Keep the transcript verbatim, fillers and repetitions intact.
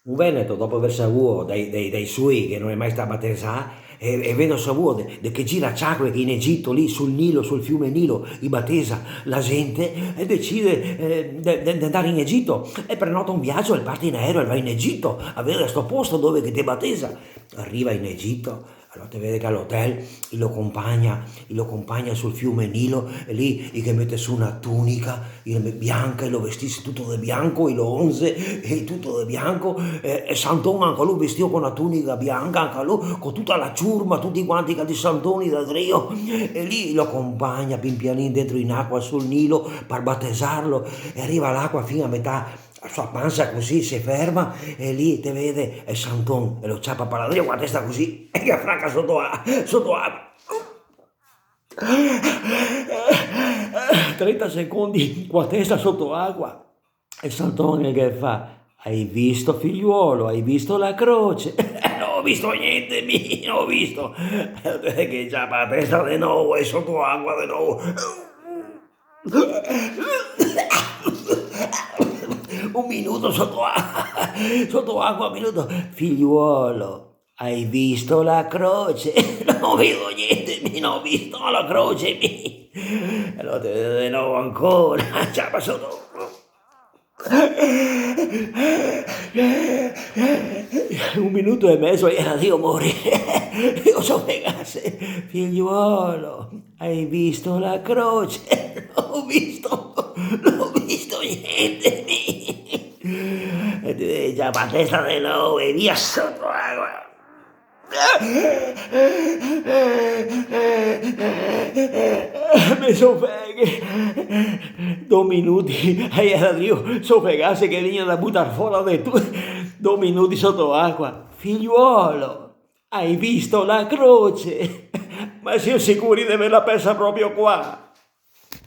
Un veneto, dopo aver savuo dai, dai, dai sui che no xe mai stà batesà, e, e vendo savuo de, de che giraciacoe che in Egito, lì sul Nilo, sul fiume Nilo, i batesa la gente, e decide, eh, de, de, de ndar in Egito, e prenota un viajo, e parte in aereo, e va in Egito, a veder sto posto dove che te batesa. Riva in Egito, alora te vede che a l'hotel i lo compagna, i lo compagna sul fiume Nilo, e lì i ghe mete su na tunica, i lo me-, bianca, i lo vestise tuto de bianco, i lo onze, e tuto de bianco, e, e Santon anca lu vestìo co na tunica bianca, anca lu, co tuta la ciurma, tuti quanti che i ga i santoni da drio, e lì i lo compagna pian pianin dentro in acua sul Nilo par batesarlo, e riva l'acua fin a metà a so pansa cusì, se ferma, e lì te vede el Santon, e lo ciapa par là drio co la testa cusì, e che fraca soto a-, soto acua. Trenta secondi co la testa soto acua. E Santon che fa: "Hai visto, figliuolo? Hai visto la croce?" "No go visto gnente, mi, no go visto." E che ciapa la testa de novo e soto acua de novo. Un minuto soto a-, soto acua, un minuto. "Figliuolo, hai visto la croce?" "No vedo gnente, mi, no go visto la croce, mi." E alora te vede de novo ancora, ciapa soto. Un minuto e mezo, iera drio morir. Drio sofegase. "Figliuolo, hai visto la croce?" "No go visto, no go visto gnente, mi." E te ciapa la testa de novo e via soto acua. "Me sofeghe." Do minuti, e iera drio sofegase che vegnea da butar fora de tuto. Do minuti soto acua. "Figliuolo, hai visto la croce?" "Ma sio sicuri de averla persa proprio qua?"